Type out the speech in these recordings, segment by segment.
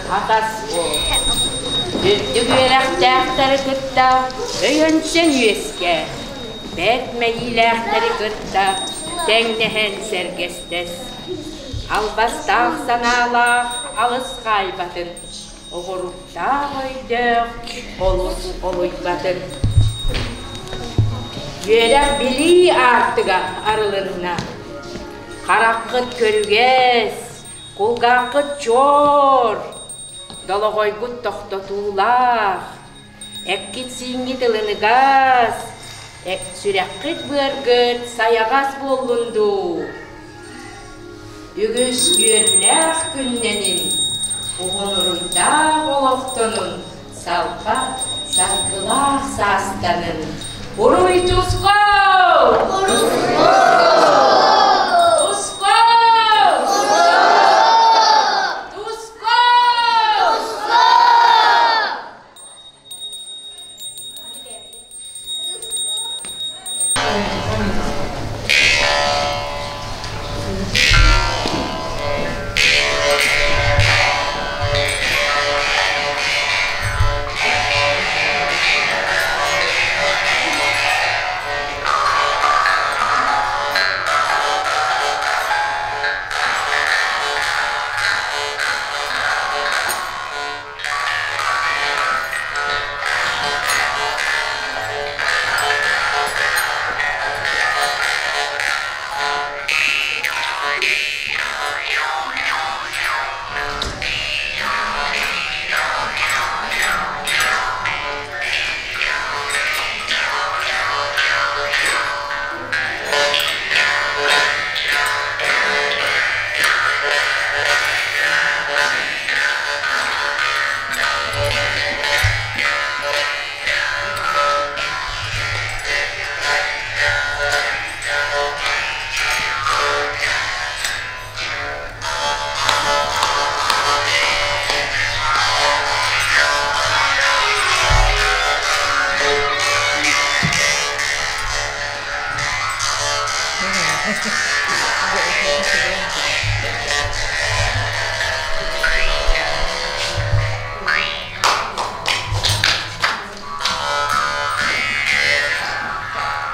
Атас буол. Үрдүк үөрэхтээхтэри кытта өйөнсөн үөскээ. Бэрт мэйиилээхтэри кытта тэҥнэһэн сэргэстэс. Албастаах санаалаах алыс хаайбатын, оҕуруктаах өйдөөх олус олуйбатын. Үөрэх-билии аартыга арылынна. Хараххыт көрүгэс, кулгааххыт чуор, долоҕойгут тохтотуулаах, эккит-сииҥҥит ылыныгас, сүрэххит-быаргыт сайаҕас буоллун дуу? Үгүс үөрүүлээх күннэнин, уһун уруйдаах олохтонун, салпа саргылаах саастанын. Уруй туску! Туску! Туску!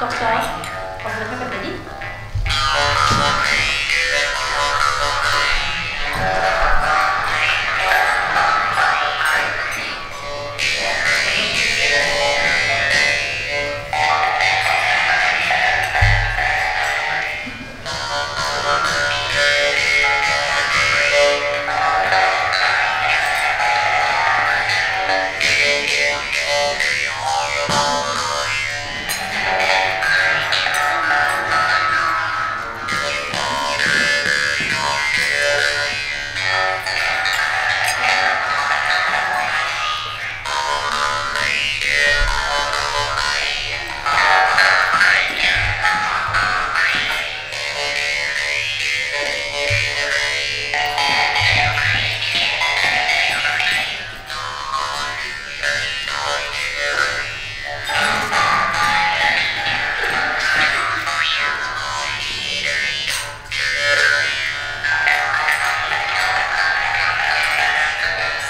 Тохтоо. Хомунаха көрдөний.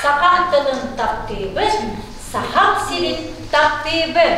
Саха тылын таптыыбын, сахам сирин таптыыбын.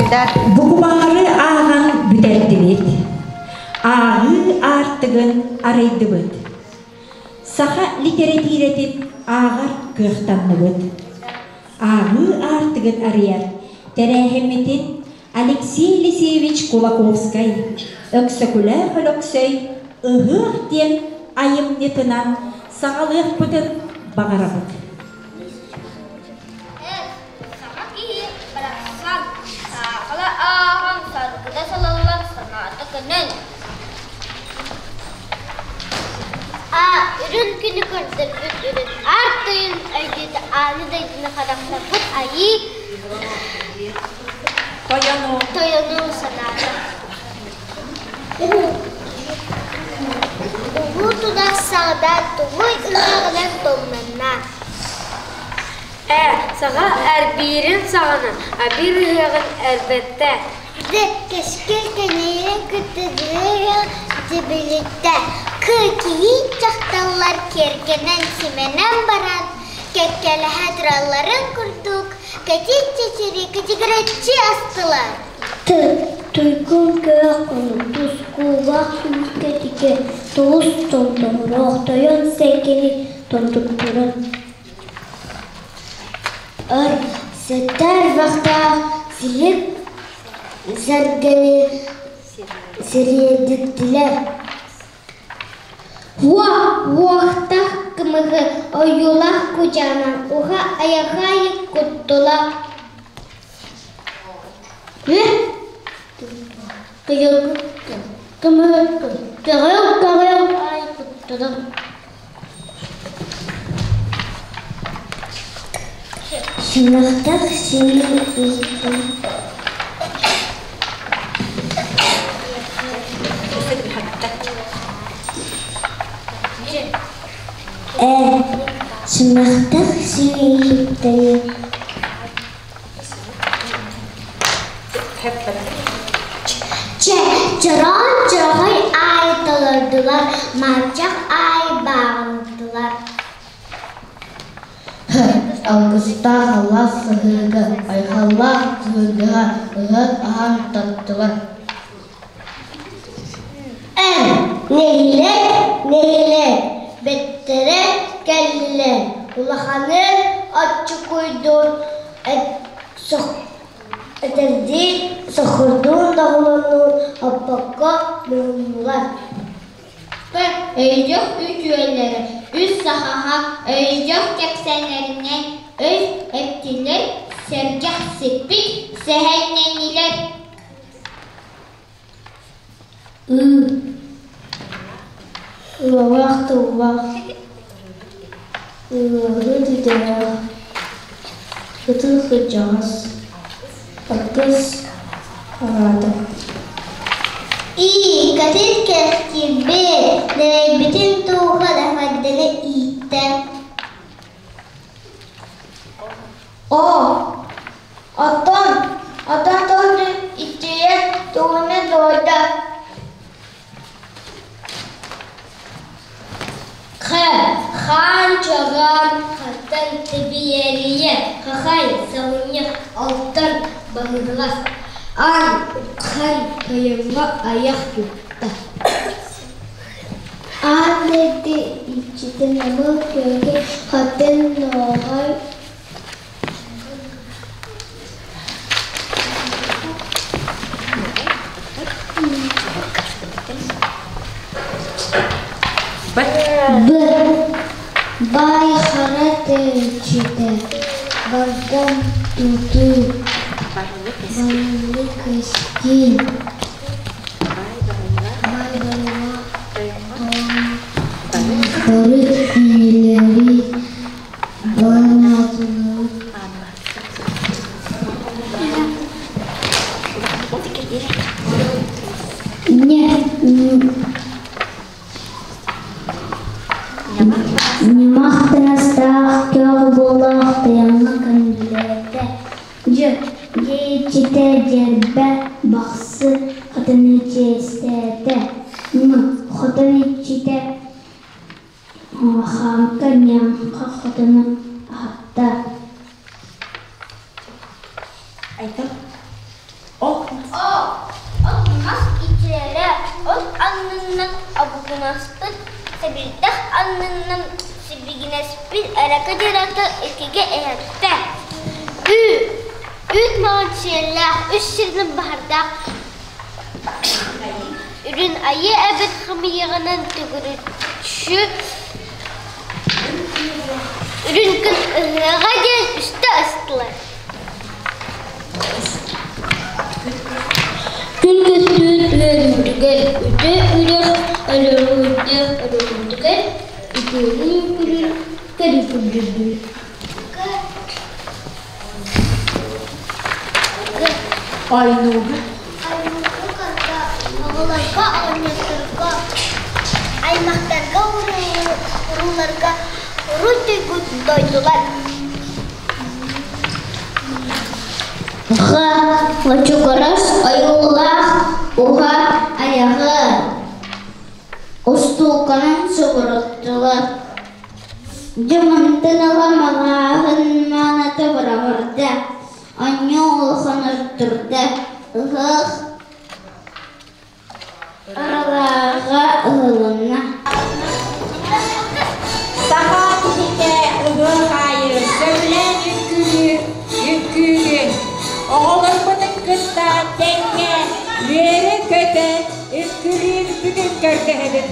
Айдар. Букубаары ааҕан бүтэрдибит. Ааҕыы аартыгын арыйдыбыт. Саха литэрэтиирэтин ааҕар кыахтанныбыт. Ааҕыы аартыгын арыйар тэрээһиммитин Алексей Елисеевич Кулаковскай Өксөкүлээх Өлөксөй Ыһыах диэн айымньытынан саҕалыахпытын баҕарабыт. Саха киһи барахсан саахала ааҕан саргыда салаллан санаата көнөн. А үрүн күнү көрдөрбүт үрүн аар тойон өйдүүтэ ааны дойдуну харахтаппыт айыы Тойону тойону санаата. Улуу тудах саҕда тугуй ыһыаҕынан тумнанна. Ээ, саха эрбиирин саҕана абир ыһыаҕын эрбэттэ. Дьэ, кэскил кэнэйин кытта дьибилиттэ. Кы-кийиит дьахталлар киэргэнэн симэнэн баран, кэккэлэһэ туралларын курдук, кэтит чэчири кэчигирэччи астылар. Т. Туйгун көөх тускулаах сүүскэтигэ тоҕус томтоҕороох тойон сэргэни тонтуктуран Өр сытар бахтаах силик сэргэни сириэдиттилэр. Уо уохтах кымыһы ойуулаах кудьаанан уха айахаайы куттула. Кымыһы көҕүл-көҕүл ай куттулум. Сымахтах сини ыйытта Ээ, сымахтах сини иһиттэйэ Чэ, чороон чороҕой аайы толордулар, маарчах аайы бааҕыннардылар. Алгыстаах алаас сыһыыга, айхаллаах сыһыыга ыһыах аһаан таттылар. Эн нэһилиэк нэһилиэк бэттэрэ кэллилэр, улаханы оччукуйдур этэрдии сохордуун доҕолоннуун оппокко муһуннулар. Өйдөөх үтүөлэрэ үс сахаҕа өйдөөх кэпсээннэринэн өй эптилэр, сэргэхсиппит сэһэннэннилэр. Ыалаах тыллаах, ыаһыт идэлээх, ытык кырдьаҕас, аргыс араата. Ии, кэтит кэхтиирбит, дэлэйбитин тууха дэхэрдэни ииттэ. Оо, оттон, оттон тыл иччийэ тугуна дуойда. Хэ, хаан чаҕаан хантан тэбиэрийэ, хахай, саҕынньах, алтан баһыгырас, аан хан тойоҥҥо айах тутта. Аан дойду иччитин Намыл күөкэ хатын нооҕой Б. Баай хара төрүччүтэ бардам тутуу барылы көстүү Бары кинилэри бааннаатылар. Ньымах таҥастаах, көөх буоллаах тайаҥҥа көмүллээтэ. Дьэ, дьиэ иччитэ Дьэрбэ Бахсы хотону чиэстээтэ, хотон иччитэ Хааҥка Ньааҥка хотону аһатта. Айтал. О. Сэбирдэх аннынан сибигинэспит эрэкэ-дьэрэкэ иккигэ иһэттэ. Ү үүт маҥан сиэллээх, үс сиринэн баһардаах үрүн айыы эбит хамыйаҕынан төгүрүччү үрүн күн ыһыаҕа диэн үстэ ыстылар. Күн көстүүт үөрүүтүгэр үтүө үрэх өлөрүүтүөх өрүүтүгэр үтүөнү үҥкүрүр көрү күрдүрдүүр. Ойнууга Ойнууга оҕолорго оҕонньотторго аймахтарга урууларга уруй туйгун дойдулар. Ха, очугурас ойуулаах уһа айаҕы устууканан субуруттулар. Дьэ мантан ыла маҕааһын мааната быраҕырда, Анньыы улахан турда, ыһыах Аралааҕа ыһылынна. Саха киһитэ ыһыах аайы сөбүлээн үҥкүүлүүр үҥкүүтүн оҕолорбутун кытта тэҥҥэ үөрэ-көтө үҥкүүлүүрбүтүн көрдөһөбүт.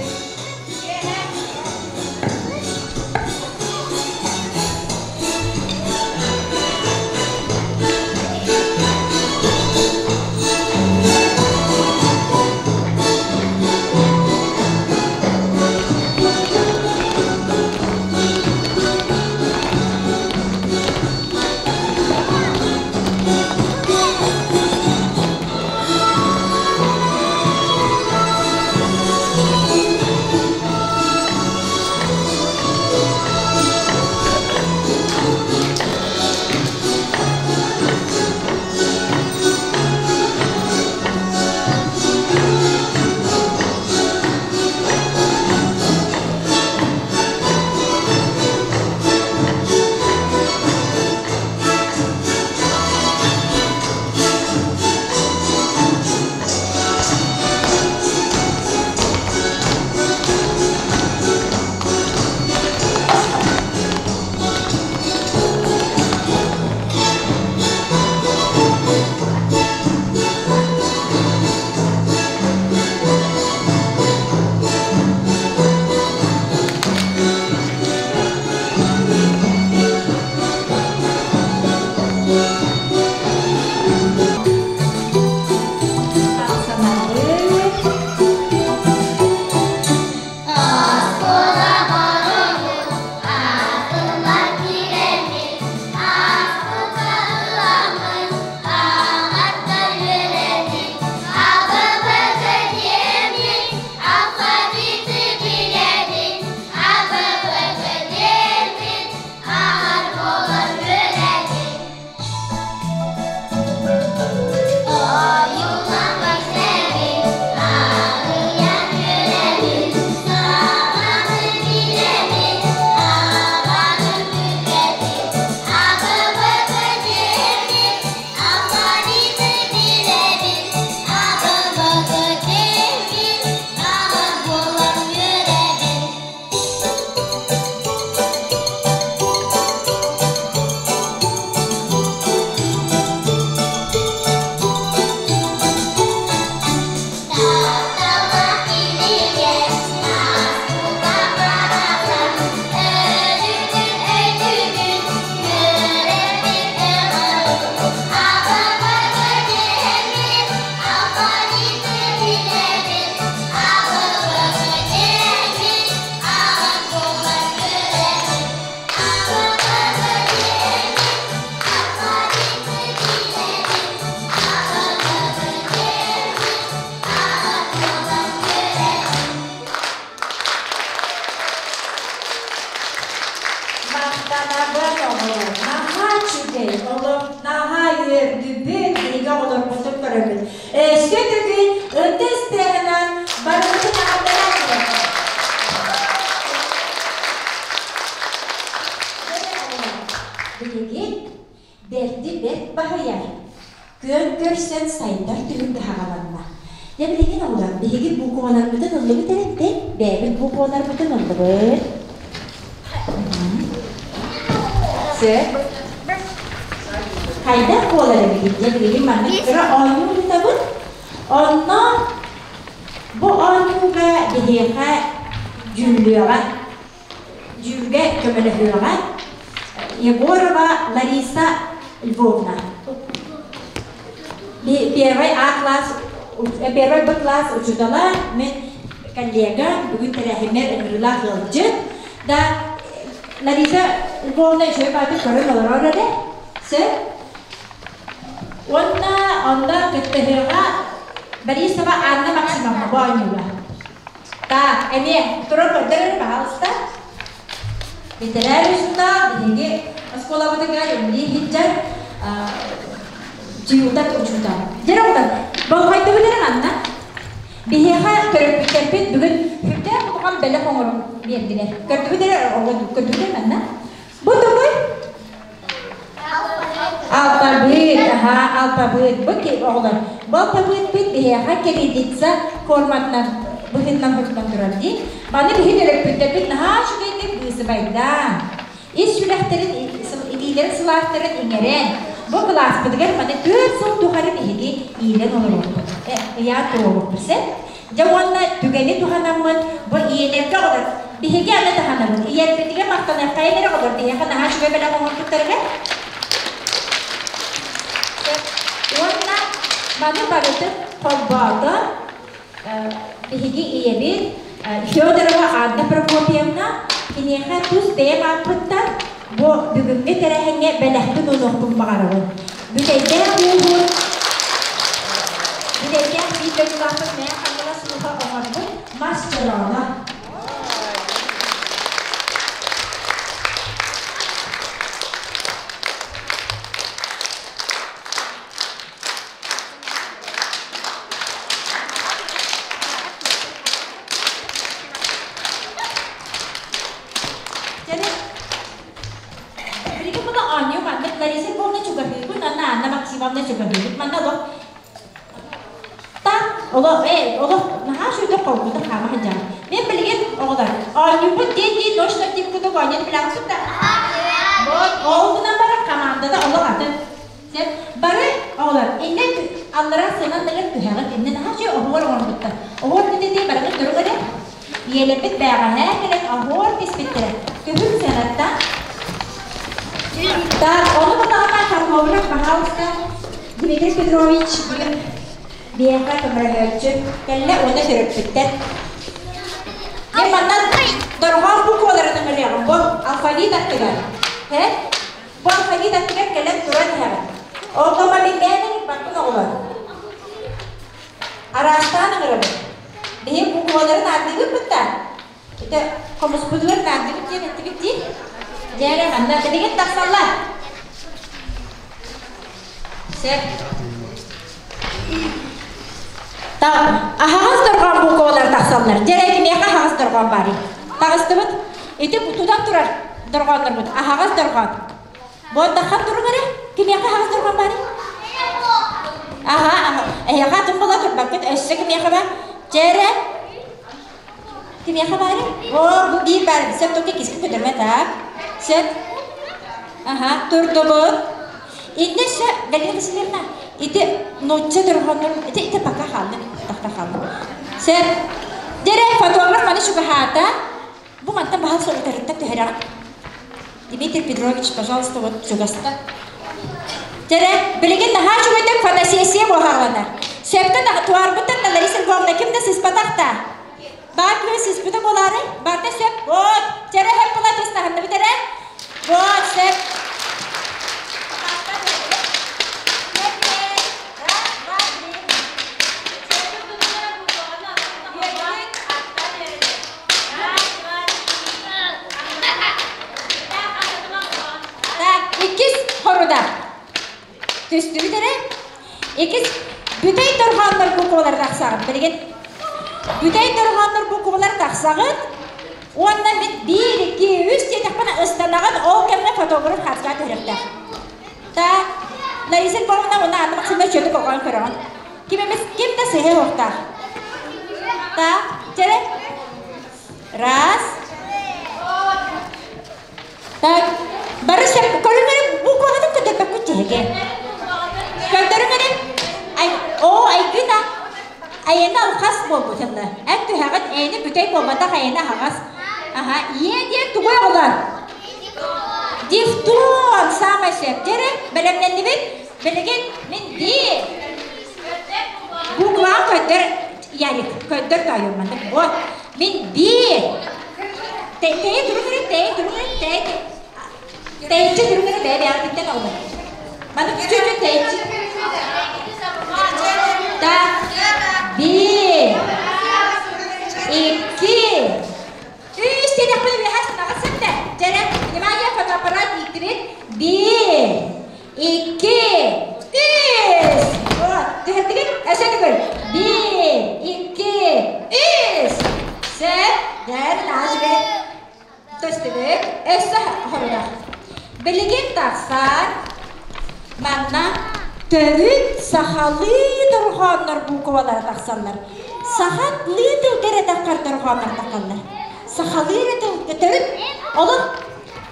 Махтанабын оҕолор, наһаа үчүгэй, олох наһаа үөрдүбүт, биһиги оҕолорбутун көрөбүт. Өссө бүгүн ытыс тыаһынан барыбытын аҕалларан Билигин бэрди бэрт баһыйар, күөн көрсөн сайдар түһүлгэ хаҕаланна. Дьэ билигин оҕолор, биһиги букваларбытын ыллыбыт эбиттэр. бэйэбит букваларбытын ыллыбыт. Сөп. Хайдах буолар эбитий дьэ билигин маннык кыра оонньуу ыытабыт. Онно бу оонньууга биһиэхэ дьүүллүөҕэ, дьүүлгэ көмөлөһүөҕэ Егорова Лариса Львовна. Первый А класс, первый Б класс учуутала, мен коллега, бүгүн тэрээһиммэр ыҥырыылаах ыалдьыт. Да, Лариса Львовна үчүгэй баҕайытык көрөн олорор эрэ. Сөп. Уонна онно кыттыһыаҕа Борисова Анна Максимовна бу оонньууга. Так, эмиэ турар көрдөр, пожалуйста. Бэтэрээ учуутал биһиги оскуолабытыгар үлэлии сылдьар дьиутат учуутал. Дьэ оҕолор, болҕойдубут эрэ манна. Биһиэхэ төрөппүттэрбит бүгүн сүрдээх улахан бэлэх оҥорон биэрдилэр. Көрдүгүт эрэ көрдүгүт эрэ манна. Бу тугуй? Алпабыт, аха, алпабыт. Бу оҕолор, бу алпабыыппыт биһиэхэ кириллица форматынан быһыытынан хотунан турар дии. Маны биһи төрөппүттэрбит наһаа үчүгэйдик быысыбайдаан, ис сүрэхтэрин, илиилэрин сылаастарын иҥэрэн, бу кылааспытыгар маны 4 сыл тухары биһиги иилэн олоруохпут, ыйаан туруоруохпут сөп. Дьэ уонна түгэни туһанаммыт бу ийэлэргэ оҕолор биһиги аны таһанабыт ийэрбитигэр махтаныаххайын эрэ оҕолор биһиэхэ наһаа үчүгэй бэлэх оҥорбуттарыгар. Уонна маны барытын холбоото биһиги ийэбит Федорова Анна Прокопьевна киниэхэ тус бэйэм ааппыттан бу бүгүҥҥү тэрээһиҥҥэ бэлэхпин уунуохпун баҕарабын. Бүтэйдээх ууһун Бүтэйдээх биир дойдулаахпыт Мэйэ Хаҥалас ууһа оҥорбут мас чорооно. Билигин була оонньуу маннык Лариса Львовна чугаһыыбыт уонна Анна Максимовна чугаһыыбыт. Манна олох та олох олох наһаа үчүгэйдик холкутук хаама сылдьаҕын. Мен билигин оҕолор оонньуубут диэн дии точно тип кутук оонньуон билэҕит да? Вот ол гынан баран командада олох атын. Сеп бары оҕолор иннэ аллара сынан дагар түһэҕит иннэ наһаа үчүгэй оһуор оҥорбуттар. Оһуор дии барыгыт турук эрэ. Ийэлэрбит бээҕэһээ кэлэн оһуор түспүттэрэ. Күһүн сыанаттан. Так, ону батаҕына фотограф, пожалуйста, Дмитрий Петрович бүгүн биһиэхэ көмөлөһөөччү кэллэ уонна төрөппүттэр. Мен манна дорҕоон букваларын ыҥырыаҕым бу алфавит аттыгар. Һэ? Бу алфавит аттыгар кэлэн туран иһэҕин. Оҕома мин мээнэ ыҥырбаппын оҕолор. Араастаан ыҥырабыт. Биһи букваларын ааттыыбыт да, ити хомуспутугар наардыбыт диэн эттибит дии. Дьэ эрэ манна билигин тахсаллар. Сөп. Аһаҕас дорҕоон буквалар тахсаллар. Дьэ эрэ кимиэхэ аһаҕас дорҕоон баарый? Таҕыстыбыт. Ити тутан турар дорҕооннорбут аһаҕас дорҕоон. Буордаххан туруҥ эрэ, кимиэхэ аһаҕас дорҕоон баарый? Аһа, эһиэхэ атын буола турбаккыт, өссө кимиэхэ баар? Чэ эрэ, кимиэхэ баарый? Оо, бу биир баар, сөп только киски көтөрмө так. Сөп. Аха, турдубут. Инне өссө Галина Васильевна, ити нуучча дорҕооннорун, ити ити пока хаалла, тахта хаалла. Сөп. Дьэ фотограф маны чугаһаата. Бу мантан баһал соҕутарыттан түһэрэҕин. Дмитрий Петрович, пожалуйста, вот чугаста. Дьэрэ, билигин наһаа үчүгэйдик фотосессия буоһаҕаланар. Сөптөн туарбыттан да Лариса Львовна ким да сыспатах да. Баар күнү сыспыта буолаары, барда сөп. Вот, дьэрэ хөп була тыстаһынныбыт эрэ. Вот, сөп. Так, иккис хоруда. Түстүбүт эрэ. Иккис бүтэй дорҕооннор буквалар тахсаҕыт. Билигин бүтэй дорҕооннор буквалар тахсаҕыт. Уонна мин биир, икки, үс диэтэхпинэ ыстанаҕыт. Ол кэмҥэ фотограф хаска түһүөхтээх. Так, Лариса Львовна уонна Анна Максимовна чөтүк оҕоон көрөҕүн. Ким эмис ким да сыһыа уохтаах. Так, чэрэ. Раз. Так, бары сөп көрүҥ бу куһатын көтөрбөккүт тиһигэ. Көрдөрүҥ эрэ. Ай, оо, айгына. Айана алхас буолбутунна. Эн түһэҕит эйини бүтэй буолбатах айана аһаҕас. Аха, ийэ диэн тугу оҕолор? Дифтон саамай сөп. Дьэрэ, бэлэмнэннибит. Билигин мин ди. Букваҕа көтөр Ярик, көтөр тоойуомманнык. Вот, мин би. Тэйэ туруҥ эрэ, тэйэ туруҥ эрэ, тэйэ Тэйиччи туруҥ эрэ, бэйэ бэйэҕититтэн оҕолор. Маны чү-чү тэйиччи. Так, биир, икки, үс диэтэхпинэ үөһэ сынаҕа сыттэ. Дьэрэ, внимание, фотоаппарат ииттибит. Биир, икки, үс. Вот, түһэрдигит? Өссө төгүл. Биир, икки, үс. Сөп, дьэр, наажыгы. Көстүбүт. Өссө хорудах. Билигин тахсан, манна төрүт сахалыы дорҕооннор буукубалара тахсаллар. Сахалыы тылга эрэ таххар дорҕооннор тахаллар. Сахалыы эрэ тылга төрүт олох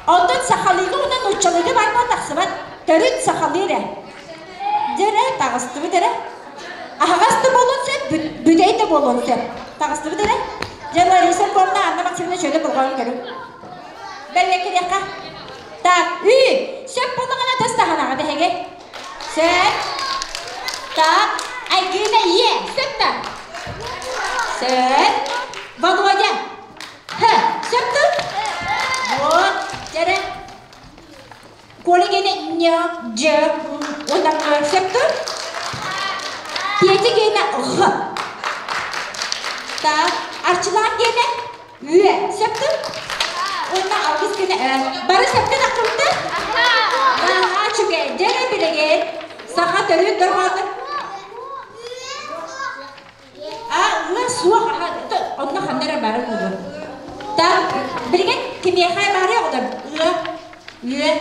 онтон сахалыыга уонна нууччалыыга барма тахсыбат. Төрүт сахалыы эрэ. Дьэ эрэ таҕыстыбыт эрэ. Аһаҕас да буолуон сөп, бүтэй да буолуон сөп. Таҕыстыбыт эрэ. Дьэ Лариса Львовна, Анна Максимовна чөлө болҕойон көрүҥ. Бэллэкириэххэ. Так, ү, сөп буоллаҕына тас таһанаҕа дэһэгэ. Сөп. Так, Айгыына ийэ, сөп да? Сөп. Володя. Х, сөп да? Вот, дьэрэ. Коля гене ñ, дж, уонна ҥ сөп дуо? Петя гене ҕ. Так, Арчылаан гене үө сөп дуо? Уонна Алгыс гене ө. Бары сөпкө тахсыбыттар? Наһаа үчүгэй. Дьэ билигин саха төрүт дорҕоонун А, ла суох, онно ханна эрэ бары буолуо. Так, билигин кимиэхэ баарый оҕолор? Ыа, үө.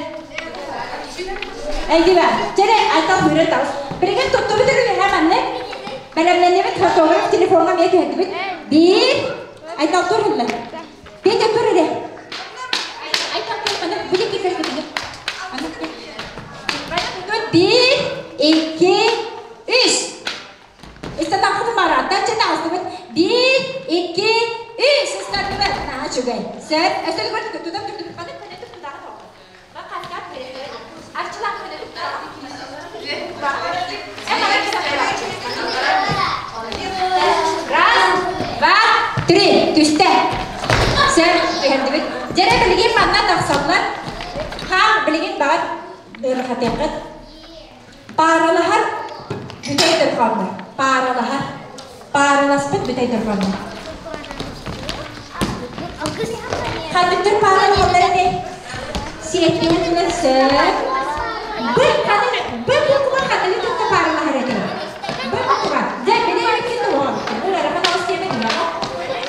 Эйгиба, чэрэ, айтал быыры таус. Билигин туттубут өрүһэ маннык. Бэлэмнэннибит, фотограф телефоҥҥа эмиэ түһэрдибит. Биир, айтал тур ылла. Петя тур эрэ. Айтал тур, аны билик киккер Биир, икки, үс. Ыстатаххытын барааттан чэ таҕыстыбыт. Биир, икки, үс ыстардыбыт. Наһаа үчүгэй. Сөп. Өссө тутан турдубут. Ханнык көнөтүк тутаҕыт оҕо. Бакаскаат Арчылаах көнөтүк Раз, два, три. Түстэ. Сөп. Түһэрдибит. Дьэрэ билигин манна тахсаллар. Хаан билигин баҕар ыарахатыаххыт. Пааралаһар бүтэй дорҕооннор. Пааралаһар. Паараласпыт бүтэй дорҕооннор. Ханныктар пааралаһаллар этэй? Сиэттиһэн ылар сөп. Б ханнык Б буква ханныгы кытта пааралаһар этэй? Б буква. Дьэ, били эбиккин дуо? Бу ыарахан оҕус диэмэ димэҕэ.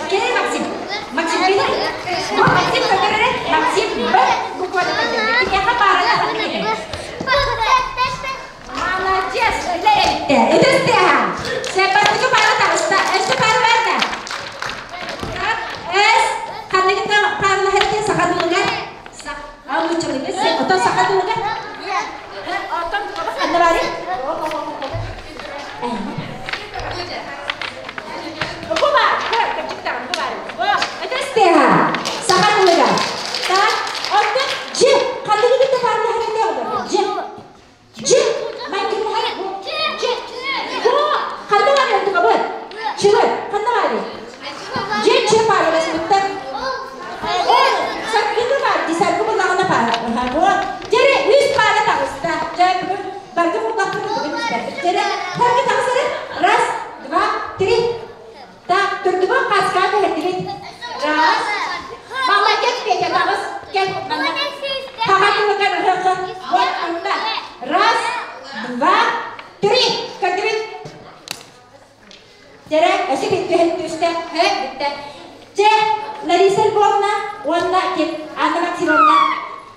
Кэлэр Максим. Максим кэлэр. Бу Максим көтөр эрэ. Максим Б букваны көтөр. Киниэхэ пааралаһар этэй? Молодец! Үлэ эбиттэ. Ытыс тыаһа. Бастакы паара таҕыста. Өссө паара бар да? С. Ханныгыта пааралаһар диэн саха тылыгар? Нууччалыгар Отон саха тылыгар? Отон ханна барый? Бу бар. Кырдьык бу бар. Ытыс тыаһа. Саха тылыгар. Так, оттон Ж. Ханныгыта пааралаһар диэн Ж. Ж. Майгыннаһар. Ж. Бу ханна бар онтука бу? Чы. Ханна бар? Ж Ч паараласпыттар. О, саргыны бар, ди саргы буллаҕына паара. Бу. Дьэрэ үс паара таҕыста. Дьэ, бүгүн баргы буллахпыт бүгүн үстэрбит. Дьэрэ, саргы таҕысары. Раз, два, три. Так, түрдүбүн хаска түһэрдибит. Раз. Молодец, Петя, таҕыс. Кэл, манна. Хаха тылыгар ыһыахха. Вот, онно. Раз, два, три. Көрдүбүт. Дьэрэ, өссө түһэн түстэ. Хэ, бүттэ. Чэ, Лариса Львовна уонна ким Анна Максимовна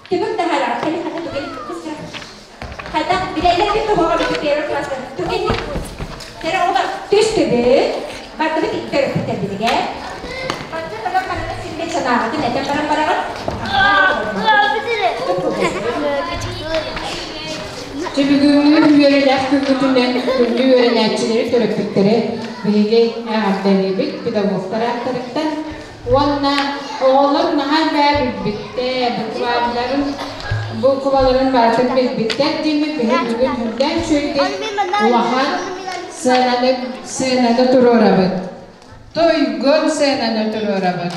түмүк таһаарар. Кэлин хата түгэн Хайдах билэллэрбит туһуга бүтүп первый класста. Түгэн Тэрэ оҕолор түстүбүт. Бардыбыт төрөппүттэрбитигэр. Бачча таган манна санааҕытын этэн баран бараҕыт. Дьэ бүгүҥҥү үөрэлээх күммүтүнэн күндү үөрэнээччилэри төрөппүттэри биһиги эҕэрдэлиибит педагогтар ааттарыттан уонна оҕолор наһаа элбэҕи билбиттэр, букваларын букваларын барытын билбиттэр диэммит биһиги бүгүн үрдээн үчүгэйдик улахан сыананы сыананы туруорабыт. Туйгун сыананы туруорабыт.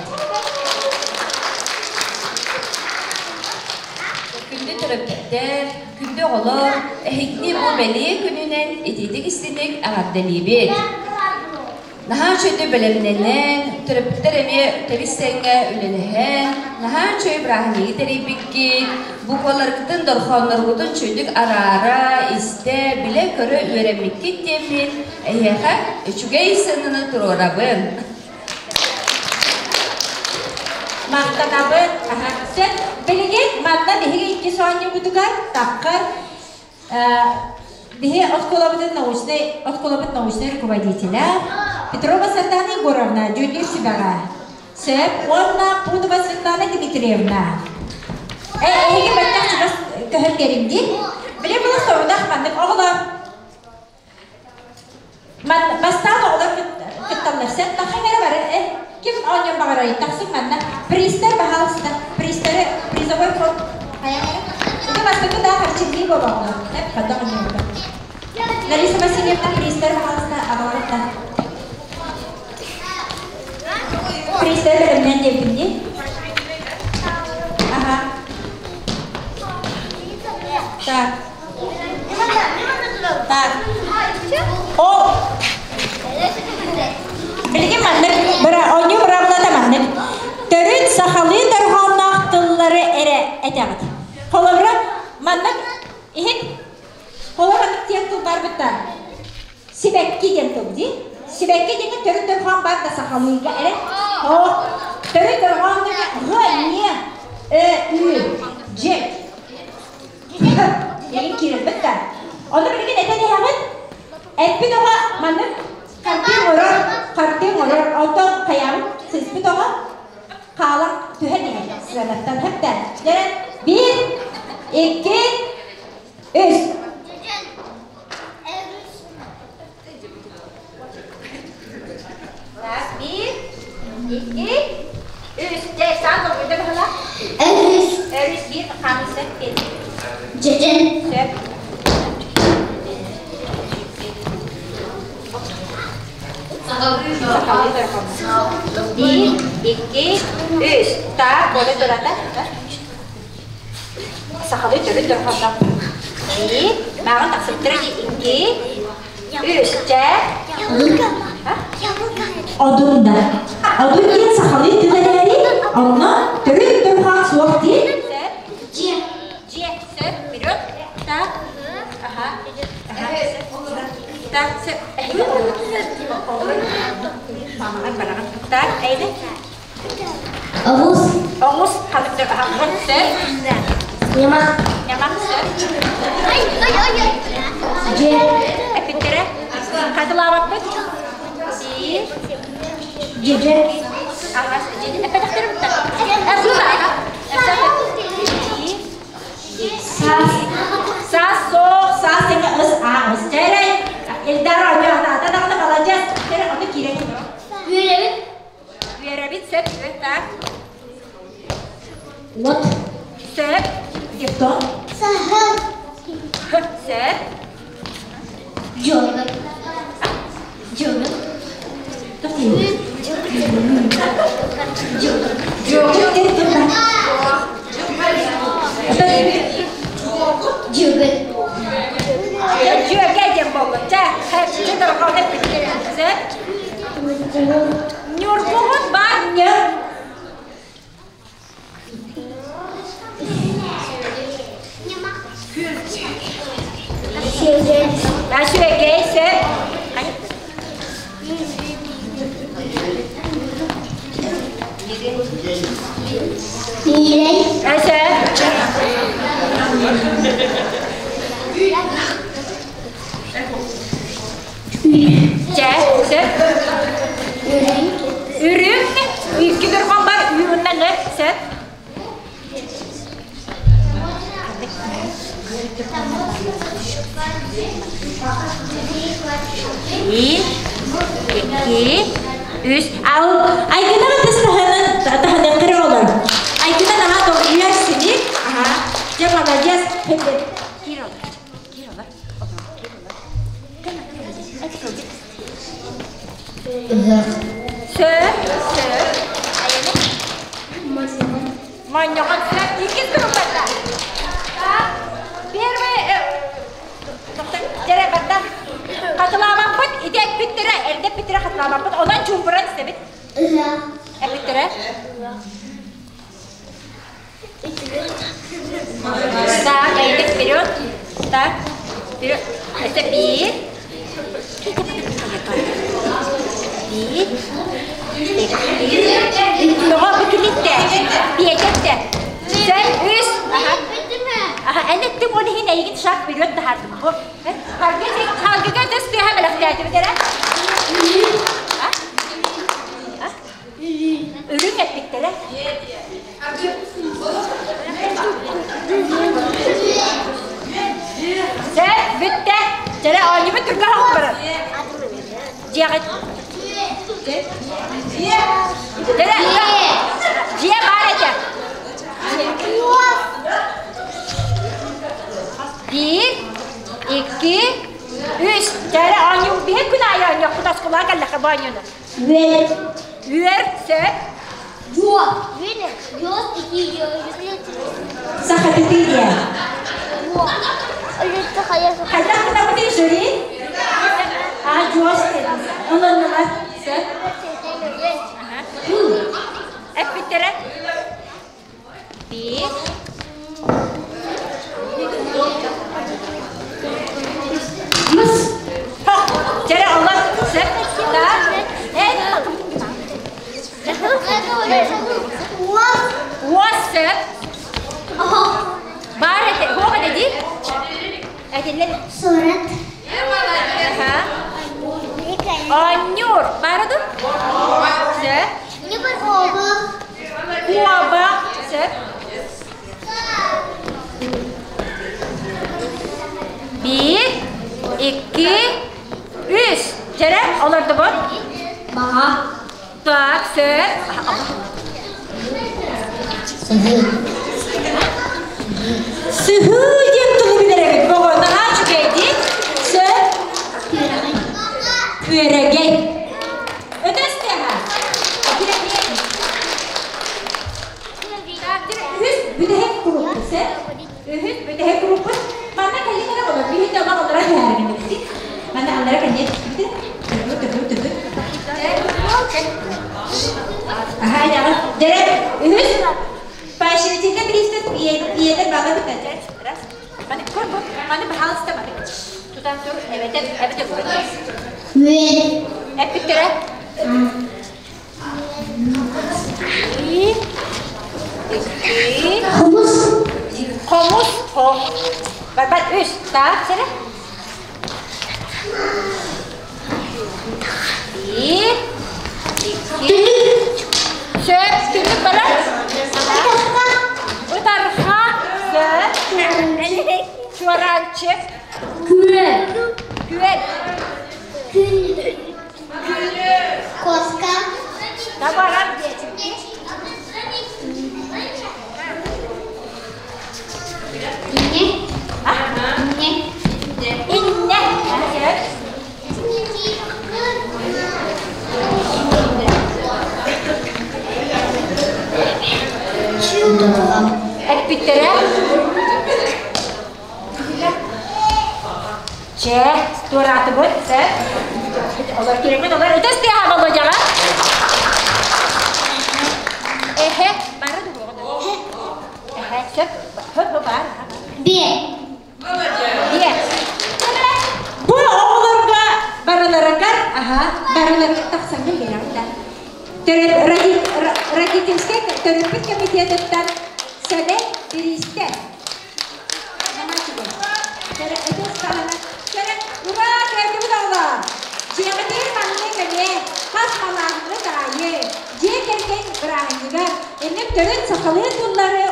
Күндү төрөппүттэр, күндү оҕолор, эһигини бу бэлиэ күнүнэн итиитик-истиҥник эҕэрдэлиибит. Наһаа үчүгэйдик бэлэмнэнэн, төрөппүттэр эмиэ тэбис-тэҥҥэ үлэлэһэн, наһаа үчүгэй бырааһынньыгы тэрийбиккит, букваларгытын, дорхоонноргутун үчүгэйдик араара, истэ, билэ-көрө үөрэммиккит диэммин эһиэхэ үчүгэй сыананы туруорабын. Махтанабыт. Сөп. Билигин манна биһиги иккис оонньуубутугар таххар биһи оскуолабытын научнай оскуолабыт научнай руководителя Петрова Сардана Егоровна дьүүллүүр сүбэҕэ. Сөп. Уонна Путова Светлана Дмитриевна. Эһиги бэттэх чугас көһөн кэлиҥ дии. Били була сорудах маннык оҕолор Бастаан оҕолор кытталлар. Сен тахсан эрэ бары э ким оонньуон баҕарарый тахсыҥ манна. Призтэр баһаалыста. Призтары призовой фонд Ити бастакы да харчылыы буолуоҕа. Эп хадда оонньуубута. Лариса Васильевна призтэр баһаалыста аҕаларытта. Призтэр бэлэмнэн диэбитим дии. Аха. Так. Так. О! Билигин маннык оонньуу быраабылата маннык. Төрүт сахалыы дорҕоонноох тыллары эрэ этэҕит. Холобура, маннык иһит холобура диэн тыл бар бытта. Сибэкки диэн тыл дии. Сибэкки диэҥҥэ төрүт дорҕоон бар да сахалыыга эрэ. О, төрүт дорҕоон диэҥҥэ ҕ, не, э, ү, дж. Билигин киирэрбит да. Ону билигин этэн иһэҕит. Эппит оҕо маннык хардыы оҥорор, хардыы оҥорор. Онтон хайаабыт сыспыт оҕо хаалан түһэн иһэр сыанаттан хэптэ. Дьэ, биир, икки, үс. Так, биир, икки, үс. Дьэ, саан долгуйда быһалаах. Өрүс. Өрүс биир хаамыса кел. Дьэдьэн. Сөп. Биир, икки, үс. Так, боле турата. Сахалыы төрүт дорҕоонноох. Биир, мааҕын тахсыбыттара икки, үс, чэ. Одун да. Одун диэн сахалыы тыл эрээри, онно төрүт дорҕоон суох диэн. Дьиэ. Дьиэ. Сөп. Вперед. Так. Ага. Так, сөп. Мамаҕар бараҕын. Так, эйде. Оҕус. Оҕус ханнык аһаҕын сөп. Ньамах. Ньамах сөп. Дьиэ. Эпиттэрэ. Хатылаабаппыт. Биир. Дьэдьэ. Аҕас. Эппэтэхтэрэ бутта. Саас. Саас суох, саас тэҥэ ыс ааҕыс. Чээрэй, Эльдар оонньуу ата даҕаны маладьыас. Чээрэй, ону киирэн Үөрэбит. Үөрэбит сөп, так. От. Сөп. Диктон. Саһыл. Сөп. Дьуогун. Дьуогун. Дьуогун диэн тыл Дьуогун. Дьүөгэ диэн буолла. Чэ, чэ дорҕоон эппит. Сөп. Ньургуһун баар ньыр. Сүөгэй сөп. Миирэй. Сөп. Чэ, сөп. Үрүҥ. Икки дорҕоон бар. Үүннэ ҥы. Биир, икки, үс. Ал Айгынаҕа тыс таһынан таһынан кыра олор. Айгына наһаа долгуйар сини. Аха. Дьэ молодец. Киир олор. Киир олор. Киир олор. Сөп, сөп. Айаны. Манньоҕон сөп. Иккис группата. Так. Первый Дьэрэ барда. Хатылаабаппыт, ити эппиттэрэ, эрдэ эппиттэрэ хатылаабаппыт. Онон чуумпуран истэбит. Эппиттэрэ. Так, эйдик вперед. Так, вперед. Это биир. Биир. Тоҕо бу киниттэ? Биэтэттэ. Сен үс. Аха, эн эттим ол иһин эйигин шаг вперед таһаардым. Бу. Харгыга дөс тыаһа бэлэхтээтибит эрэ. Үрүҥ эппиттэрэ. Сэ, бүттэ. Чэрэ, оонньубут түргэн оҕус барар. Дьиэҕит. Чэрэ, дьиэ баар этэ. Биир, икки, үс. Чэрэ, оонньуу. Биһи күн аайы оонньуохпут оскуолаҕа кэллэххэ бу оонньууну. Үөр. Үөр, сөп. Сахатытыйа. Хайдах гынабытый жюри? А, дьуос Ылыннылар. Сөп. Эппиттэрэ. Биир. Мыс. Чэрэ, Allah. Сөп. Так. Эн. Уос сөп. Баар этэ, хуох этэ дии? Этиллэр. Сурат. Аха. Оонньуур. Баара ду? Сөп. Куоба. Сөп. Биир, икки, үс. Чэрэ, олордубут. Баҕа. Так, сөп. Сыһыы диэн тылы билэр эбит. Боҕо наһаа үчүгэй дии. Сөп. Күөрэгэй. Өтөс тэһэ. Үһүс бүтэһик куруппут, сөп. Үһүс бүтэһик куруппут. Манна кэлин эрэ олор. Биһи да олорон түһэргин Манна аллара кэнниэ түспүтэ. Төбө, төбө, төбө. Аха, яҕа. Дэрэ, үһүс. Поощрительный приступ ийэтэр баҕа бүтэ. Раз. Маны көр бу. Маны пожалуйста, маны. Тутан тур, эбэтэр, эбэтэр көр. Үөн. Эппиттэрэ. Икки. Хомус. Хомус. Хо. Барбат үс. Так, сэрэ. Биир, икки, сөп, түннүк барар. Ытарха, сөп. Чуораанчык. Күөл. Күөл. Күн. Коска. Табарар. Инне. Инне. Инне. Сөп. Эппиттэрэ. Чэ, туораатыбыт, сөп. Олор кирэҥмит, олор ытыс тыаһа Володяҕа. Эһэ, бары дуһуоҕа. Эһэ, сөп. Хөп, бар. Биэ. Биэ. Бу оҕолорго барыларыгар, аха, барыларыгар тахсаҥҥын биэрэҕин да. Родительскай төрөппүт комитетыттан сэмэй бириистэ. Ура, кэлдибит оҕолор! Дьиэҕитигэр маннык эмиэ хас малааһыҥҥыт аайы дьиэ кэргэн бырааһынньыгар эмиэ төрүт сахалыы тыллары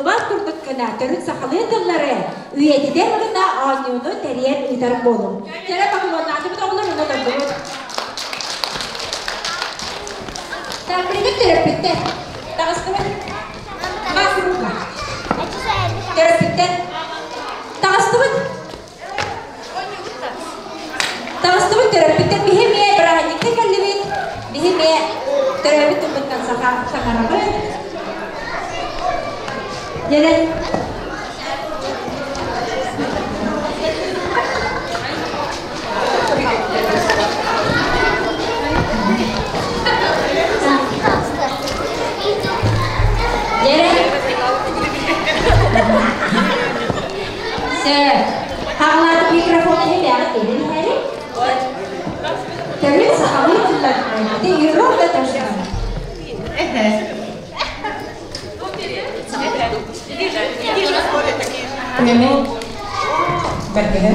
умнуллубат курдук гына төрүт сахалыы тыллары үйэтитэр гына оонньууну тэрийэн ыытар буолуҥ. Кэрэ поклоннаатыбыт оҕолор уна дордубут. Так, билигин төрөппүттэр. Таҕыстыбыт. Мас рука. Төрөппүттэр. Таҕыстыбыт. Таҕыстыбыт төрөппүттэр биһи эмиэ бырааһынньыкка кэллибит. Биһи эмиэ төрөөбүт тылбыттан саха саҥарабыт. Дьэрэ. Дьэрэ. Сөп. Хаҕылаатык микрофон иһэ бэҕэ кэлин иһэри. Төрүт сахалыы тыллар ити ровно то же самое. Мені бәргеһэ.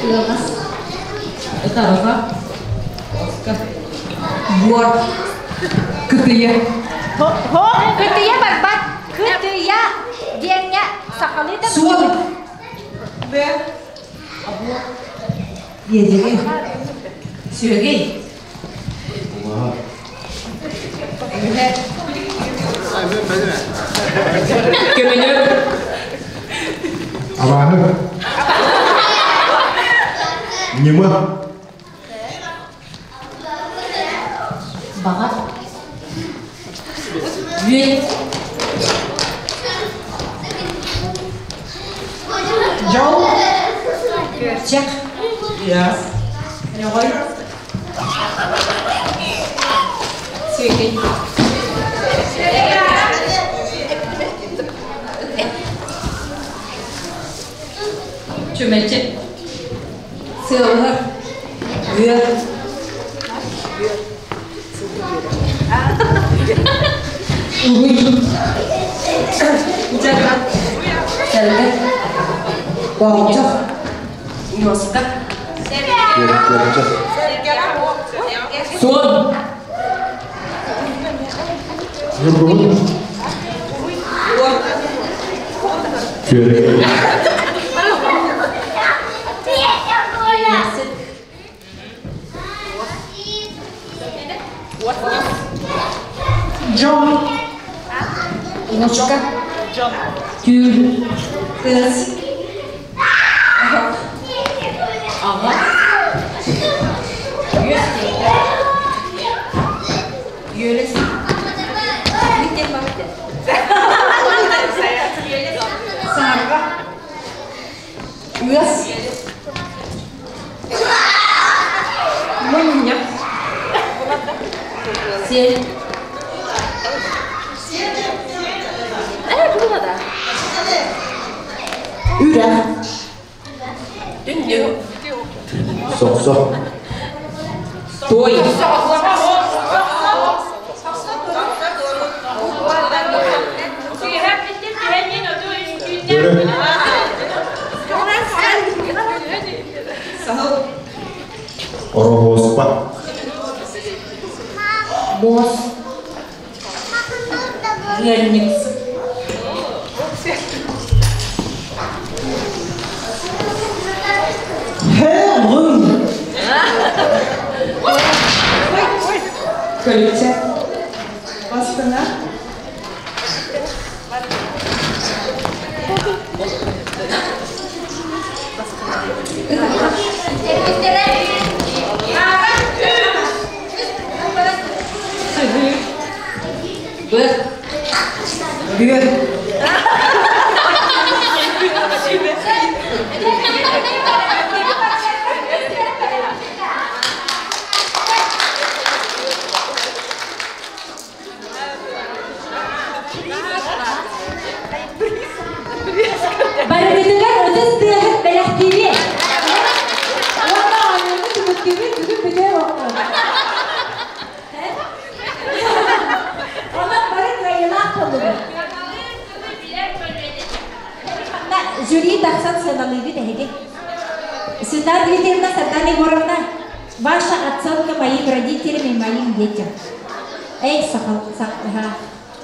Ыаҕас. Ытарҕа. Оска. Буор. Кытыйа. Кытыйа барбат. Кытыйа диэҥҥэ сахалыы да Суол. Б. Иэдьэгэй. Сүөгэй. Эбэһэ. Көмөнөр. Абааһы. Ньыма. Баҕа. Үөл. Дьол. Күөрчэх. Ньоҕой. Сүөгэй. Чүмэчи. Сыалыһар. Үөр. Угуй. Дьара. Сэлгэ. Боолдьох. Ньуоска. Күөрчэх. Суон. Ньургуһун. Күөрэгэй. Дьол. Мучка. Түүл. Тыас. Аҕа. Үөлэс. Сарга. Ыас. Мунньах. Сиэл. Үрэх. Түннүк. Сохсо. Той. Бөрө. Саһыл. Ороһуоспа. Муос. Ыанньыксыт. Хөрүн. Көлүччэ. Бастыҥа. Сыһыы. Быр. Бүөр. Барыгытыгар ытыс тыаһын бэлэхтиибит. Уонна оонньууну түмүктүүбүт бүгүн бүтэр оҕолор. Онон бары кыайыылаах буоллубут. Жюри тахсан сыаналыыбыт эһиги. Светлана Дмитриевна, Сардана Егоровна, ваша оценка моим родителям и моим детям. Эй, сахал, сах, ага.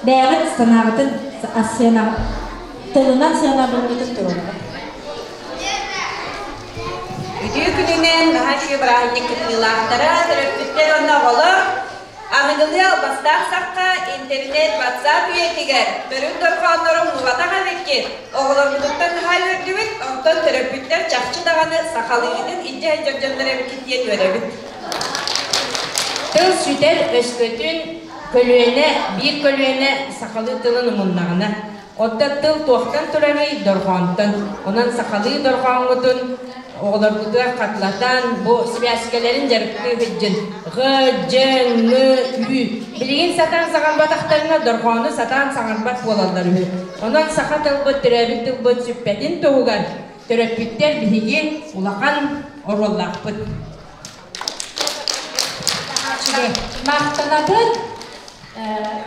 Бэйэҕит санааҕытын сыана тылынан сыанабылгытын туруорабыт. Үтүө күнүнэн наһаа үчүгэй бырааһынньык кыттыылаахтара, төрөппүттэр уонна оҕолор аныгылыы албастаах сахха интернет, WhatsApp үйэтигэр төрүт дорҕооннору умнубатах эбиккит. Оҕолорбутуттан наһаа үөрдүбүт, онтон төрөппүттэр чахчы даҕаны сахалыыгытын илдьэ сылдьар дьоннор эбиккит диэн үөрэбит. Тыл сүтэр өскөтүн көлүөнэ биир көлүөнэ сахалыы тылын умуннаҕына, оттон тыл туохтан турарый? Дорҕоонтон. Онон сахалыы дорҕооҥҥутун оҕолоргутугар хатылатан, бу связкаларын дьарыктыы сылдьын. Ҕ, дь, ҥ, ү. Билигин сатаан саҥарбатахтарына дорҕоону сатаан саҥарбат буолаллар үһү. Онон саха тылбыт, төрөөбүт тылбыт сүппэтин туһугар төрөппүттэр биһиги улахан оруоллаахпыт. Махтанабыт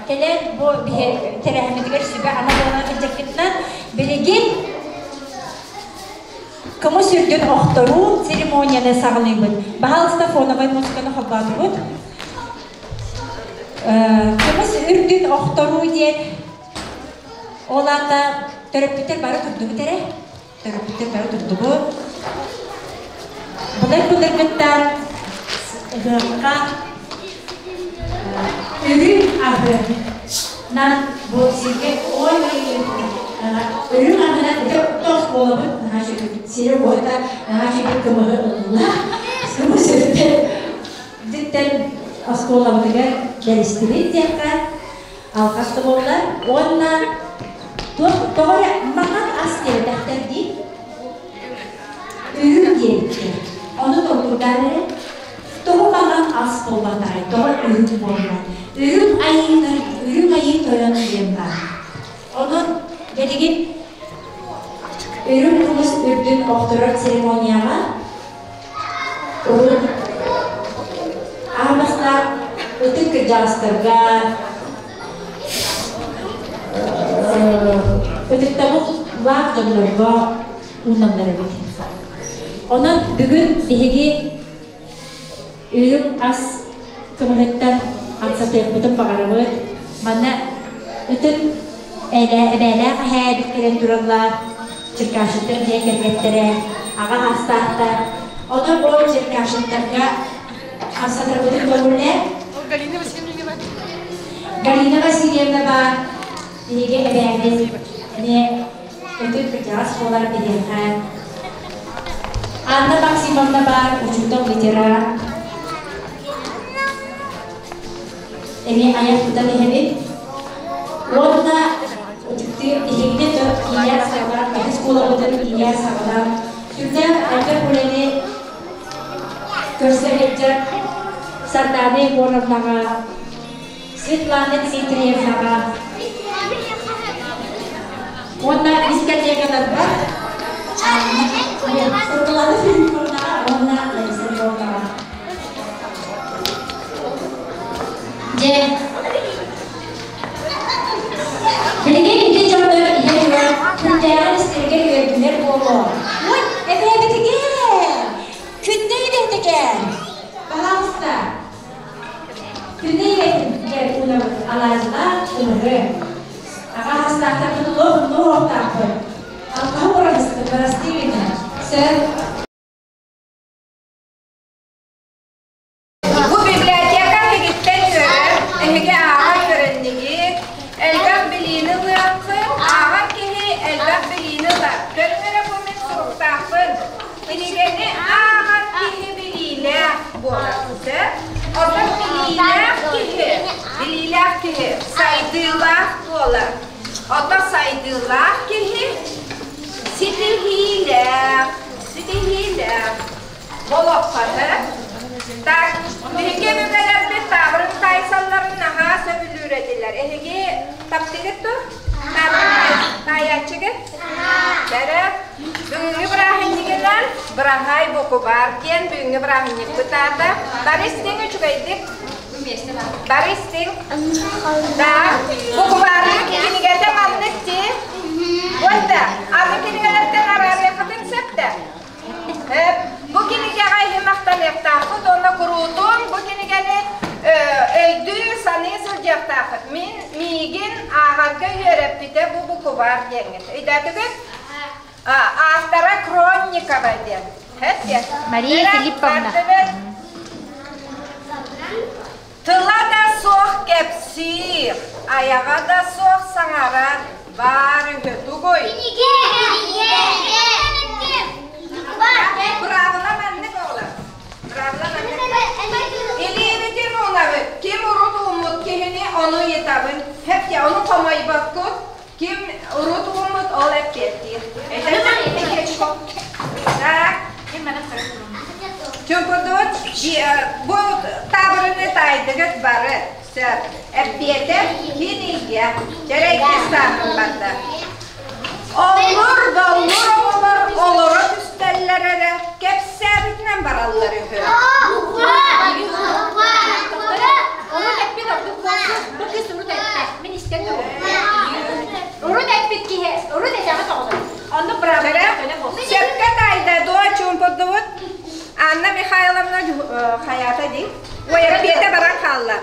кэлэн бу тэрээһиммитигэр сүбэ-ама буолан сылдьаргытынан билигин кымыс үрдүн охторуу церемонияны саҕалыыбыт. Баһаалыста фоновай музыканы холбоотубут. Кымыс үрдүн охторуу диэн ол аата төрөппүттэр бары турдубут эрэ. Төрөппүттэр бары турдубут. Былыр-былыргыттан ыһыахха үрүҥ аһынан бу сиргэ ой үрүҥ аһынан ити тос буолабыт наһаа үчүгэй сирэ-уота наһаа үчүгэй кымыһы ылла кымыс үрдүттэн диттэн оскуолабытыгар бэристибит диэххэ алҕас да буолла уонна туох тоҕо эрэ маҥан ас диэбэтэхтэр дии Үрүҥ диэбиттэр. Ону толкуйдаан эрэ, тоҕо маҥан ас буолбатаҕай, тоҕо үрүҥ буолла? Үрүҥ айыылар, үрүҥ айыы тойон диэн баар. Онон билигин үрүҥ кымыс үрдүн охторор церемонияҕа урут аан бастаан ытык кырдьаҕастарга ытыктабыллаах дьоннорго ууналлар эбит. Онон бүгүн биһиги үрүҥ ас кымыһыттан хамсатыахпытын баҕарабыт. Манна ытык эбээлээх эһээбит кэлэн тураллар, Черкашиттар дьиэ кэргэттэрэ, аҕа аастаахтар. Онон ол Черкашиттарга хамсатарбытын көҥүллээн Галина Васильевна. Галина Васильевна баар, биһиги эбээбит эмиэ Өтөр кырдьаҕас буолар биһиэхэ Анна Максимовна баар, учуутал ветеран. Эмиэ айах тутан иһэбит. Уонна ытыктыыр биһигини иилээн саҕалаан, бэһис куолабытын иилээн саҕалаан, сүрдээх элбэх үлэни көрсө сылдьар Сардаана Егоровнаҕа, Светлана Дмитриевнаҕа уонна дискотекаларга Светлана Филипповнаҕа уонна Лариса Львовнаҕа. Дьэ, билигин ити дьоннор ийэ туран күндээҕин истэригэр үөрдүлэр буолуо. Ой, эбээбитигэр! Күндэ эбээтигэр! Пожалуйста! Күнү ийэтигэр уунабыт алаадьылаах кымыһы. Аҕа хастаахтарбыт олох умнуохтаахпыт. Алҕаһы уораҕыспыт бырастыы гына. Сөп. Бу библиотека эһигиттэн үөрэр, эһиги ааҕа үөрэннигит, элбэх билиини ылыаххын, ааҕар киһи элбэх билиини ылар. Көрүҥ эрэ бу мин суруктаахпын. Кинигэни ааҕар киһи билиилээх буолар. Сөп? Оттон билиилээх киһи, билиилээх киһи сайдыылаах буолар. Оттон сайдыылаах киһи ситиһиилээх, ситиһиилээх. Олоххо Так, биһиги өбүгэлэрбит таабырын таайсалларын наһаа сөбүлүүр этилэр. Эһиги таптыгыт дуо? Таабырын таайааччыгыт? Бэрэ. Бүгүҥҥү бырааһынньыгынан Быраһаай букубаар диэн бүгүҥҥү бырааһынньыкпыт аата. Бары истиҥ үчүгэйдик. Бары истиҥ. Да. Букубаарын кинигэтэ маннык дии. Уонна аны кинигэлэртэн араарыаххытын сөп да. Бу кинигэҕэ иһи махтаныахтаахпыт уонна куруутун бу кинигэни өйдүү, саныы сылдьыахтаахпыт. Мин миигин Ааҕарга үөрэппитэ бу букубаар диэҥҥит. Өйдөөтүгүт? Автора Кронникова диэн. Мария Филипповна. Тыла да суох кэпсиир, айаҕа да суох саҥарар баар үһү тугуй? Быраабыла маннык оҕолор. Быраабыла маннык. Илиибитин уунабыт. Ким урут ууммут киһини ону ыйытабын. Хэпте ону хомойбоккут. Ким урут ууммут ол эппиэттиир. Так. Чуҥкурдубут бу таабырыны таайдыгыт бары. Сөп. Эппиэтэ кинигэ. Чэрэйдис таабырын барда. Оллур боллур оҕолор олоро түстэллэр эрэ, кэпсээбитинэн бараллар үһү. Урут эппит ордук буолсу, бу кыыс урут эттэ. Мин истэн турабын. Урут эппит киһи, урут этэҕит оҕолор. Оннук быраабыла көнө буолсу. Сөпкө таайда, дуо чуумпурдубут. Анна Михайловна хайаата дии. Ой, эппиэтэ баран хаалла.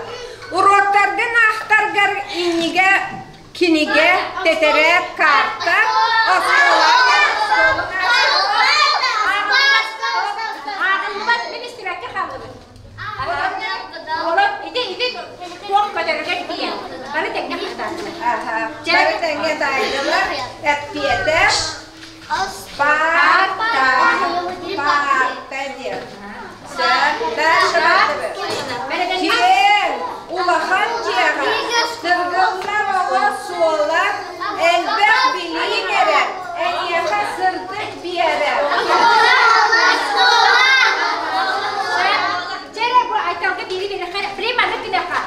Уруоктаргын аахтаргар иннигэ кинигэ, тэтэрээт, карта, оскуола. Ааҕыллыбат, мин истибэккэ хааллыбыт. Олор ити ити туох көтөрүгэр тиийэн бары тэҥҥэ хатаатылар. Бары тэҥҥэ таайдылар. Эппиэтэ Паарта. Паарта диэн. Киэҥ, улахан дьиэҕэ тыргыллар оҕо суола элбэх билии кэрэ, эйиэхэ сырдык биэрэ. Дьэ эрэ бу Айталга биири биэрэххэ прямо маннык гыныахха.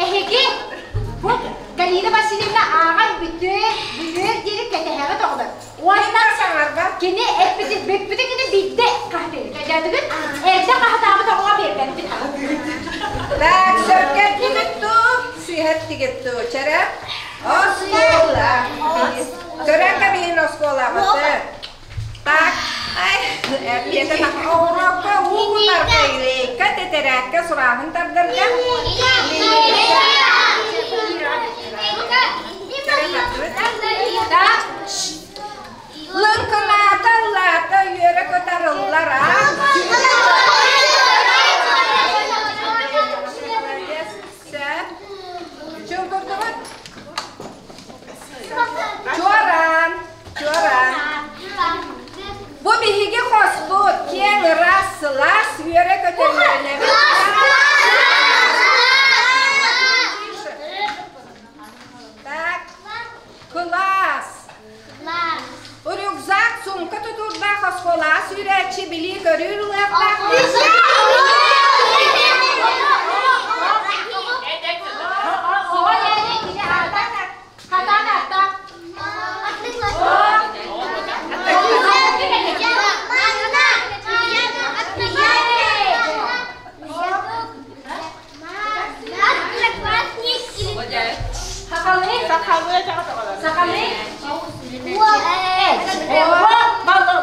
Эһиги бу Галина Васильевна ааҕан бүтүөр, бүтүөр диэри кэтэһэҕит оҕолор. Уонна кини эппитин, бүппүтүн кини биирдэ хаһытыыбыт. Өйдөөтүгүт? Эрдэ хаһытаабыт оҕоҕо биэрбэппит. Так, сөпкө эттигит дуу, сыыһа эттигит дуу? Чэрэ? Оскуола. Көрөн кэбиһин оскуолаҕыты. Так, ай, эппиэтэ оҕуруокка уу кутарга, илииккэ, тэтэрээккэ сурааһын тардарга. Лыҥкынаата ыллаата үөрэ көтөр ыллар аа. Чуҥкурдубут? Чуораан, чуораан. Бу биһиги хоспут киэҥ ыраас сылаас үөрэ көтөллөрүнэбит. Так, кылаас. Рюкзак, сумка тутуурдаах оскуолаҕа сүүрээччи билии-көрүү ылыахтаах. Сахалыы. Сахалыы.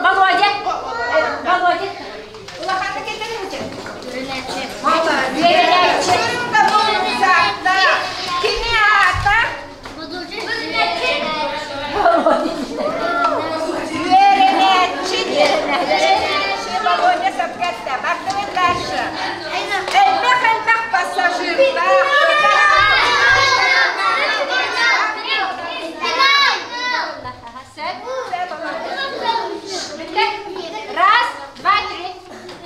Володя. Володя. Улаханнык этэр Үөрэнээччи. Кини аата Үөрэнээччи диэн. Үөрэнээччи Володя сөпкө эттэ. Бардыбыт дальше. Элбэх-элбэх пассажирдаах. Раз, два, три.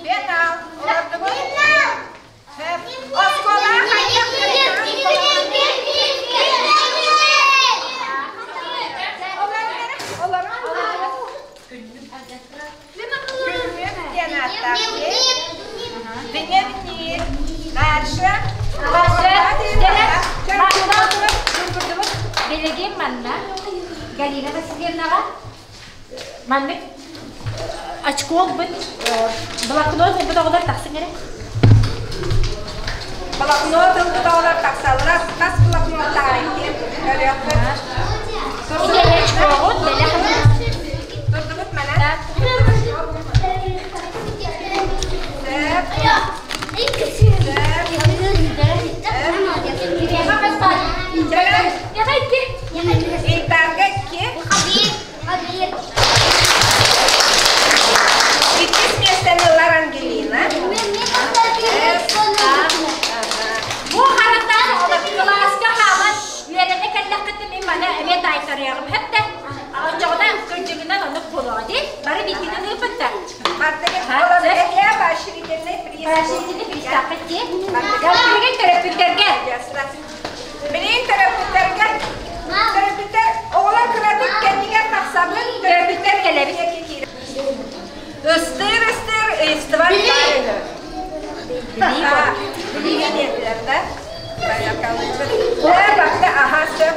Пенал. Олордубут. Оскуола хайдах Күннүк диэн ааттаах. Дневник. Дальше. Билигин манна Галина Васильевнаҕа маннык очко ылбыт блокнот ылбыт оҕолор тахсыҥ эрэ. Блокнот ылбыт оҕолор тахсаллар. Хас блокнот таарыйдым көрүөхпүт. Ити очкоҕут бэлэх Турдубут манан. Сөп. Сөп. Ильдарга икки. Иккис миэстэни ылар Ангелина. Бу харантаан оҕолор кылааска хаалан үөрэнэ кэллэххитинэ мин маны эмиэ таайтарыаҕым хэттэ. Оччоҕуна кырдьыгынан оннук буолуоҕа дии. Бары бииргинэн ыыппыттар. Эһээ поощрительный приз. Поощрительный призтааххыт дии. Билигин төрөппүттэргэ. Билигин төрөппүттэргэ. Төрөппүттэр оҕолор кыратык кэннигэр тахсабын. Төрөппүттэр кэлэбит. Ыстыыр ыстыыр ыйыстыбат баар Билии диэтилэр да. Бакта аха сөп.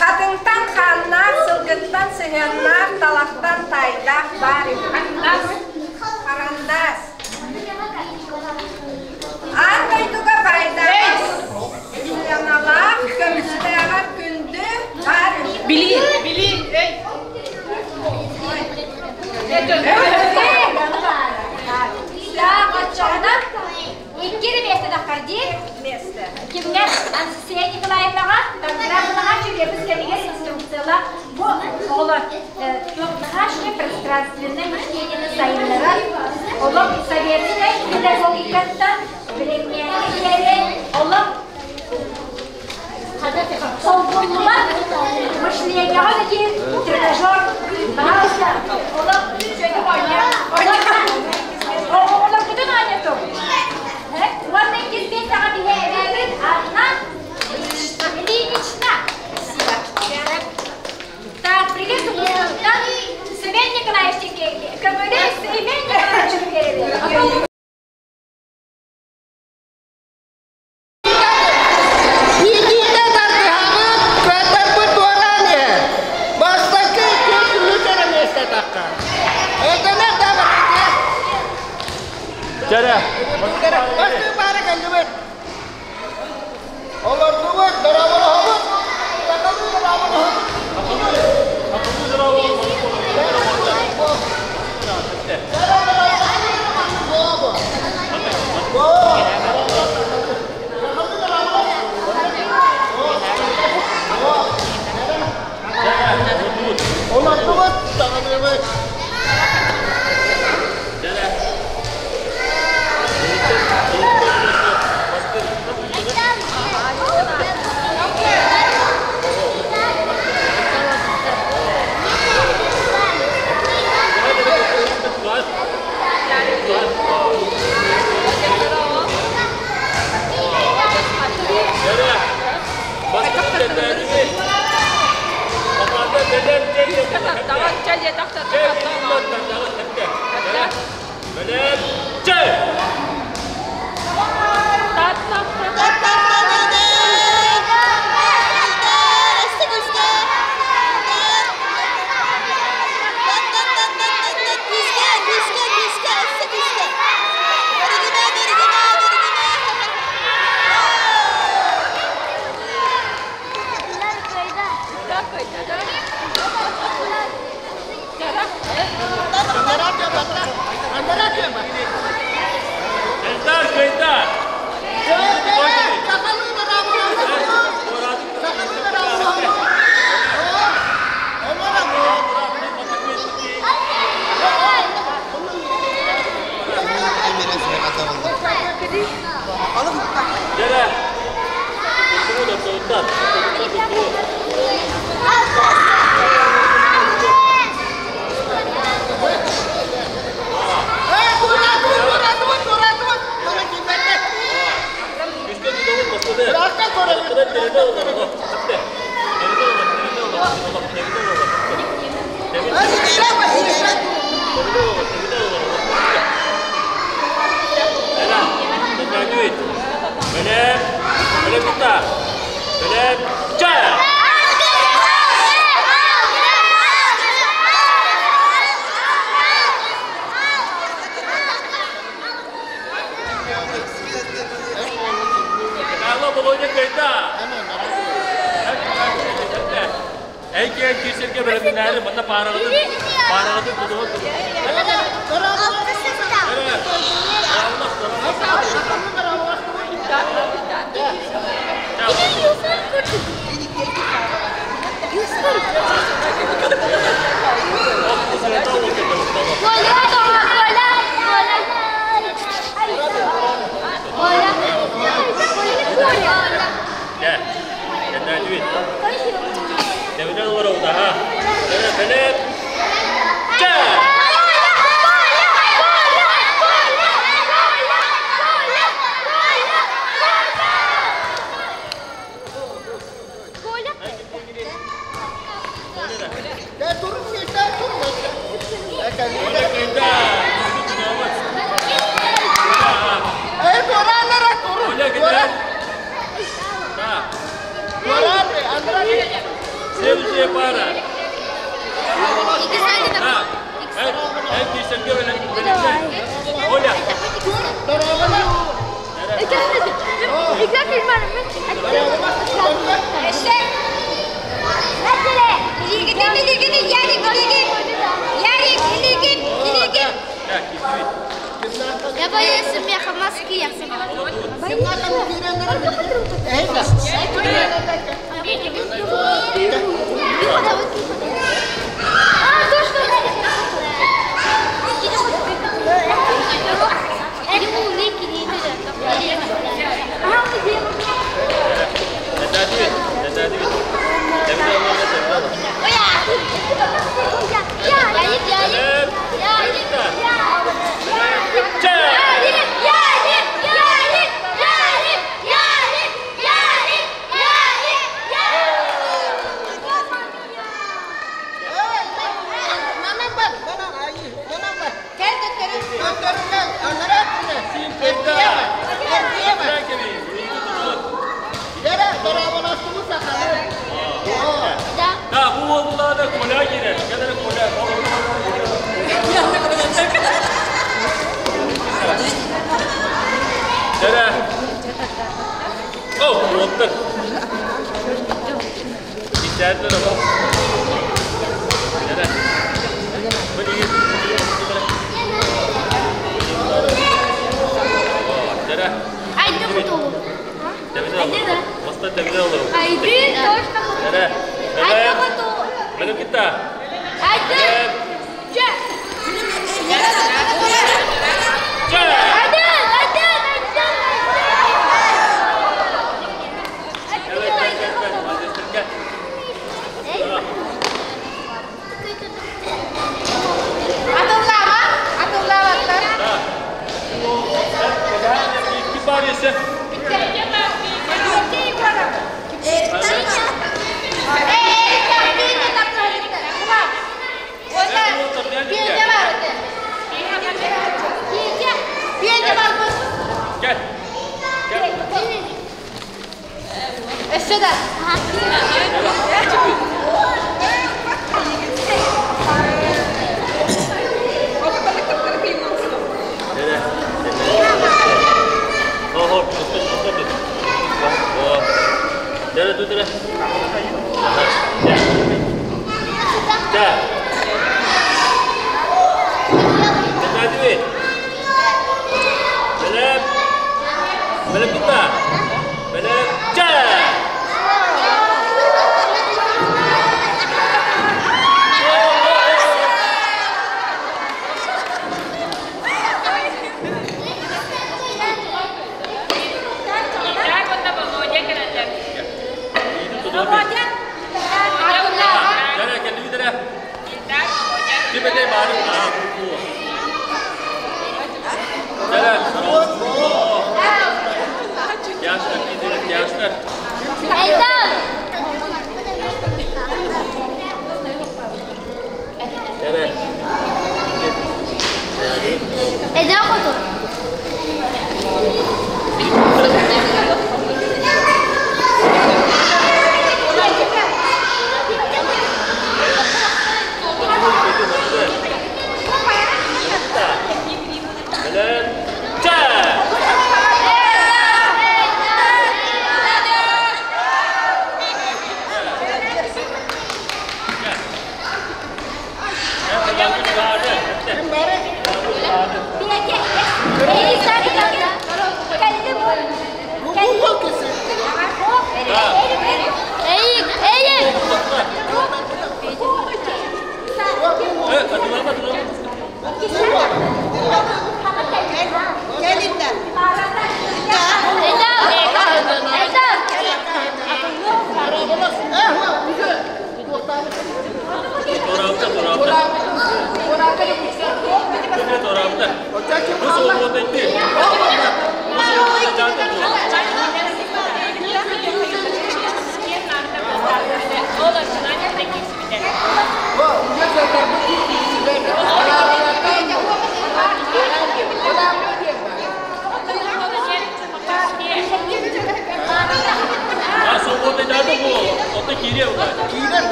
Хатыҥтан хааннаах, сылгыттан сыһыаннаах, талахтан таайдаах баар үһү. Харандаас. Аан дойдуга баайдаах, сыаналаах, көмүстээҕэр күндү баар үһү. Билии, билии, өй. Так, оччоҕуна икки эрэ миэстэ таххар дии. Миэстэ. Кимҥэ Анастасия Николаевнаҕа, программаҕа чүгэбис кэмигэр инструкцияла бу оҕолор наһаа пространственное мышлениены сайыннарар, олох советскай педагогикаттан билиҥҥээҥҥи диэри олох солбуллубат мышлениеҕа үлэлиир тренажер пожалуйста олох үчүгэйдик оонньоо оҕолоргутун оонньотуҥ уонна иккис биэстэҕэ биһи эбээбит Анна Ильинична. Так, привет, Семен Николаевич көмөлө Семен Николаевич биэрэбит. Никита тардыһабыт, көтөрбүт туораан иһэр. Бастакы күн эрэ миэстэ тахха. Өтөнөр да барытыа. Чэрэ. Бастыы баара кэллибит. Олордубут, дорооболоһобут. Сахалыы дорооболоһобут. Олордубут, саҕалыыбыт. Элдар кыйда. Дere. Tuttuğu da soğuktan. Tuttuğu. Да. Следующая пара. Да. Оля. Я боюсь, меха маски я Да, bu oldular da kola girer. Kadar kola. Dere. Oh, oldu. İçeride de bak. Dere. Dere. Айдын Dere. Benim kita. Gel. Gel. Өссө да. Dere. Oh, oh, tut, tut, tut. Oh. Dere, tut, dere. Gel. Gel. Belem. Belem kita. Belem. Gel.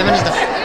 Ама,